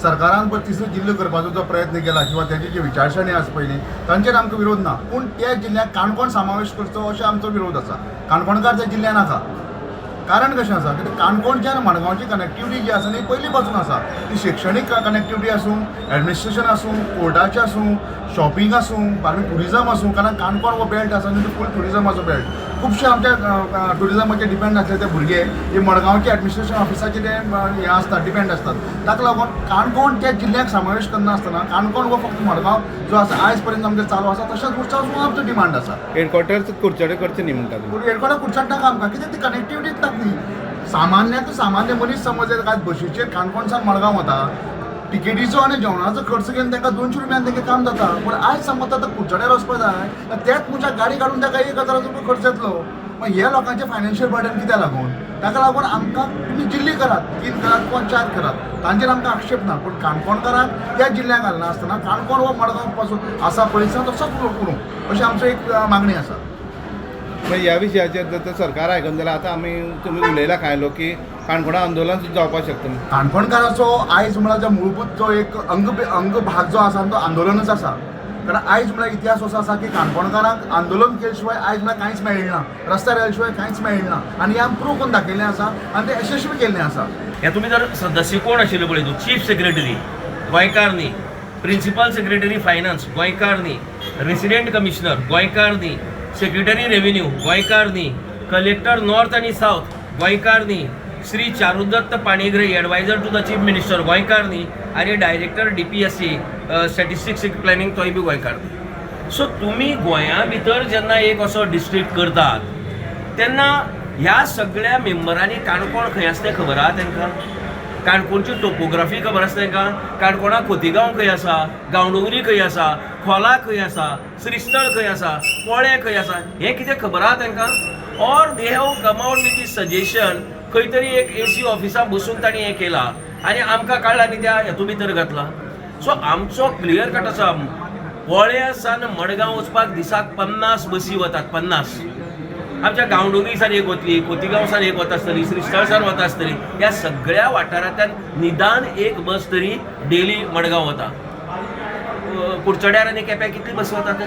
सरकारान पळय तिसरो जिल्लो करपाचो जो प्रयत्न केला किंवा तेजी जी विचारसरणी आसा पयलीं, तांचेर आमकां विरोध ना, पूण त्या जिल्ल्यांत काणकोण समावेश करचो अशें आमचो विरोध आसा. काणकोणकार त्या जिल्ल्यान नाका. कारण कशें आसा की काणकोणची आनी मडगांवची कनेक्टिविटी जी आसा न्ही, पयलीं पासून आसा. ती शिक्षणीक कनेक्टिविटी आसूं, एडमिनिस्ट्रेशन आसूं, कोर्टाचें आसूं, शॉपिंग आसूं, आनी ट्युरिजम आसूं, कारण काणकोण हो बेल्ट आसा न्ही, तो फूल ट्युरिजमाचो बेल्ट. खुबशे आमच्या ट्युरिजमाचेर डिपेंड आसले ते भुरगे हे मडगांवचे एडमिनिस्ट्रेशन ऑफिसाचे ते हें आसता, डिपेंड आसतात. ताका लागून काणकोण त्या जिल्ल्याक समावेश करना आसतना काणकोण हो फक्त मडगांव जो आसा, आयज पर्यंत आमचें चालू आसा, तशेंच उरचो असो आमचो डिमांड आसा. हेडक्वॉर्टर्स कुडचडे करचें न्ही म्हणटा तुमी? पूण हेडक्वॉर्टर कुडचड नाका आमकां, कित्याक ती कनेक्टिविटीच ना न्ही. सामान्यांतलो सामान्य मनीस समज जर आज बशीचेर काणकोणसान मडगांव वता, टिकेटीचो आनी जेवणाचो खर्च घेवन तांकां 200 रुपयान तांकां काम जाता. पूण आयज समज आतां कुडचड्यार वचपा जाय, त्याच मनशाक गाडी काडून ताका 1000चो रुपया खर्च येतलो. मागीर हे लोकांचें फायनान्शियल बर्डन कित्याक लागून? ताका लागून आमकां तुमी जिल्ले करात, तीन करात किंवा चार करात, तांचेर आमकां आक्षेप ना, पूण काणकोणकारांक त्या जिल्ल्यांक घालना आसतना काणकोण हो मडगांव पासून आसा पळय तसोच उरूं अशी आमची एक मागणी आसा. मागीर ह्या विशयाचेर जर तर सरकार आयकना जाल्यार आतां आमी तुमी उलयला कांय लोक की काणकोणा आंदोलन सुद्दां जावपाक शकता. काणकोणकाराचो आयज म्हळ्यार जो मूलभूत जो एक अंग अंग भाग जो आसा तो आंदोलनच आसा. कारण आयज म्हळ्यार इतिहास असो आसा की काणकोणकारांक आंदोलन केले शिवाय आयज म्हळ्यार कांयच मेळना, रस्त्यार आयले शिवाय कांयच मेळना आनी हें आमी प्रूव करून दाखयल्लें आसा आनी तें यशस्वी केल्लें आसा. हे तुमी जर सदस्य कोण आशिल्ले पळय तूं, चीफ सेक्रेटरी गोंयकार न्ही, प्रिन्सिपल सेक्रेटरी फायनान्स गोंयकार न्ही, रेसिडेंट कमिशनर गोंयकार न्ही, सेक्रेटरी रेव्हेन्यू गोंयकार न्ही, कलेक्टर नॉर्थ आनी सावथ गोंयकार न्ही, Shri Charudatta Panigrahi, advisor to the Chief Minister, गोंयकार न्ही आनी director DPSC, statistics planning, तोय बी गोंयकार न्ही. सो तुमी गोंया भितर जेन्ना एक असो डिस्ट्रिक्ट करतात तेन्ना ह्या सगळ्या मेंबरांनी काणकोण खंय आसा तें खबर आहा तांकां? काणकोणची टोपोग्राफी खबर आसा तांकां? काणकोणा खोतीगांव खंय आसा, गांवडोंगरी खंय आसा, खोला खंय आसा, श्रीस्थळ खंय आसा, पोळें खंय आसा, हें कितें खबर आहा तांकां? Or they have come out with this suggestion, खंय तरी एक एसी ऑफिसांत बसून तांणी हें केलां आनी आमकां काडला आनी त्या हेतू भितर घातला. सो आमचो क्लियर कट आसा, पोळ्या सान मडगांव वचपाक दिसाक 50 बसी वतात, 50. आमच्या गांवडोंगरी सान एक वतली, खोतीगांव सान एक वता आसतली, श्रीस्थळ सान वता आसतली. ह्या सगळ्या वाठारांतल्यान निदान एक बस तरी डेली मडगांव वता. कुडचड्यार आनी केप्यां कितली बसी वतात?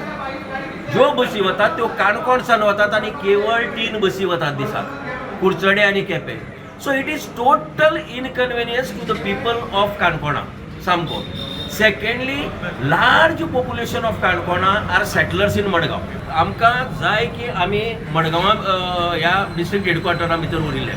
ज्यो बसी वतात त्यो काणकोण सान वतात आनी केवळ तीन बसी वतात दिसाक कुडचडे आनी Quepem. So it is total inconvenience to the people of काणकोणा सामको. Secondly, large population of काणकोणा are settlers in Madgaon. आमकां जाय की आमी मडगांवां ह्या डिस्ट्रिक्ट हेडक्वॉर्टरा भितर उरिल्ले.